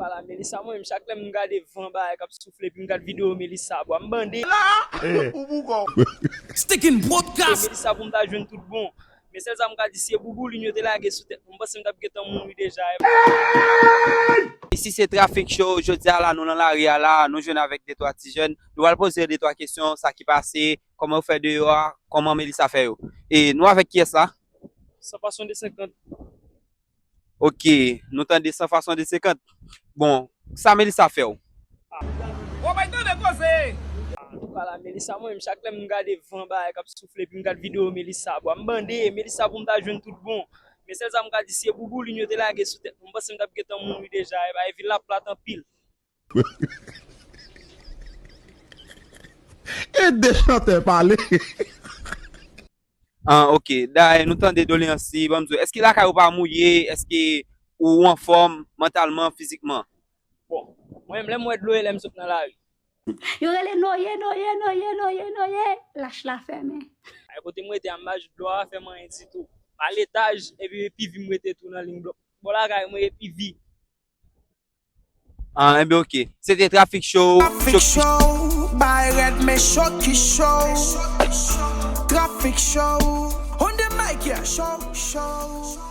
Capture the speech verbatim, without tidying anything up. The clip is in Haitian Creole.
Pala Melissa, mwen menm, chak lè m gade van bagay k ap soufle, epi m gade videyo Melissa, bwa, m bande. Ou bougon. Sticking Broadcast. Melissa pou m ta jwenn tout bon. Men sèl sa m ka di, si e bouboulin yo te lage sou tèt mwen, m panse m t ap gentan mouri deja. Isi se Traffic Show, jodi a la nou nan lari a la, nou jwenn avèk de twa ti jèn. Nou pral poze yo de twa kesyon, sa ki pase, kòman yo fè deyò a, kòman Melissa fè yo. E nou avèk kiyès la? San fason de senkant. Ok, nou tande san fason de senkant. Bon, sa Melissa fè w? Ou bay tande koze. Pala Melissa, mwen menm, chak lè m gade van bagay k ap soufle, epi m gade videyo Melissa, bwa, m bande. Melissa pou m ta jwenn tout bon. Men sèl sa m ka di, si e bouboulin yo te lage sou tèt mwen, m panse m t ap gentan mouri deja. E bagay vil la plat anpil. E de chantè pale. Ah, ok. Dayè, nou tande doleyans li, ban m di w, èske lakay ou pa mouye, èske ou anfòm mantalman, fizikman? Bon, mwen menm, lè m wè dlo e lè m sot nan lari. Yo rele Noye, Noye, Noye, Noye, Noye. Lach la fèmen. Ay, kote m rete a, m pa jwenn dlo a fè m anyen ditou. M al etaj, epi epi vi m rete tou nan liy blòk. Bò lakay mwen epi vi. Ah, enben ok. Se te Traffic Show. Traffic Show, bay rèd men show ki show. Traffic Show, on the mic, yeah, show, show.